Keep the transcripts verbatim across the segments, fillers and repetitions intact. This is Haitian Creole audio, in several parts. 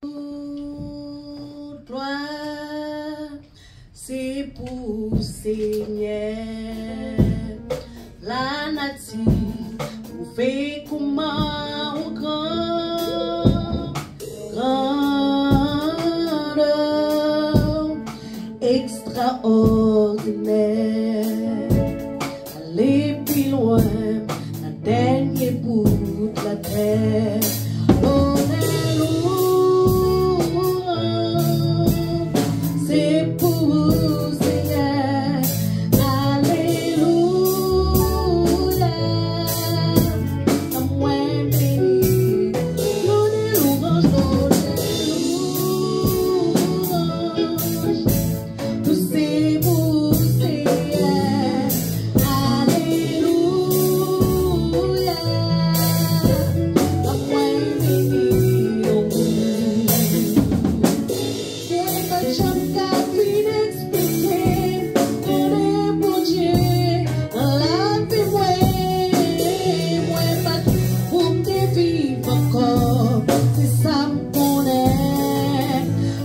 Tout glwa se pou Senyè. Lanati pwouve kòman ou gran, grandè, ekstraòdinè. Ale pi lwen nan dènye bout latè. Lonè, louwanj, se pou ou, Senyè. Alelouya. Mwen beni. Lonè, louwanj, lonè, louwanj. Tout se pou Senyè. Alelouya. Mwen beni non ou. Mwen pa t janm ka fin eksplike bonè Bondye nan lavi mwen. Mwen pa t pou m te viv ankò, se sa m konnen.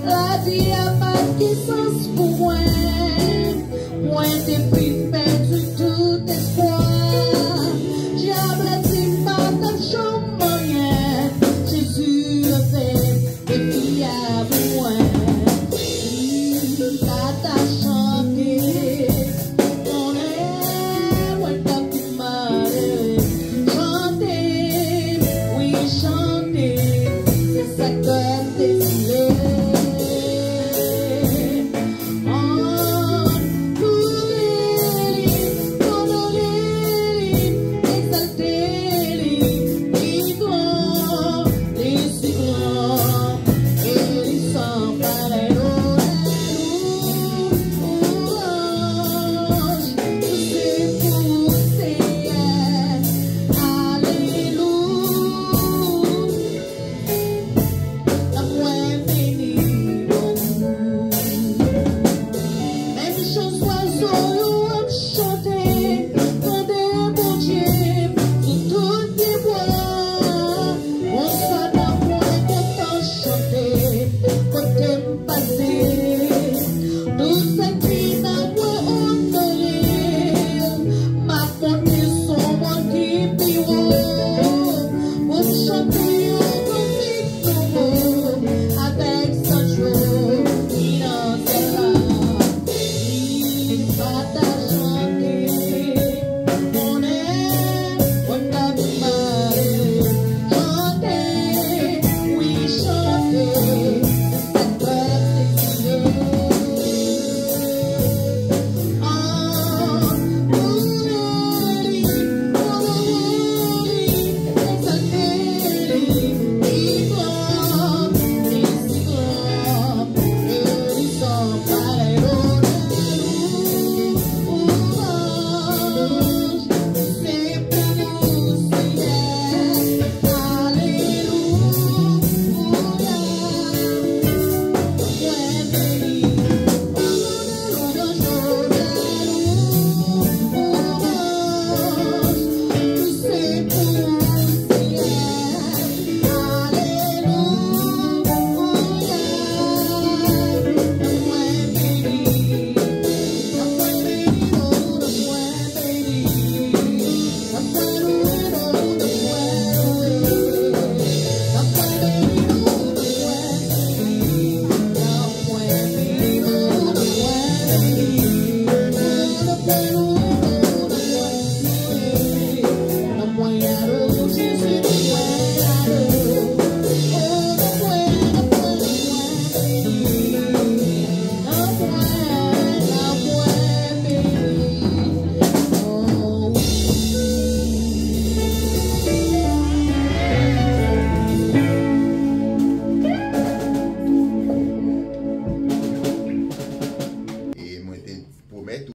Lavi a pa t gen sans pou mwen. Mwen te fin pèdi tout espwa. Dyab la di m pa t ap janm anyen. Jezi leve defi a pou mwen. M pa ta chante, konnen mwen t ap vin malere. Chante, wi, chante, se sa kè m deside.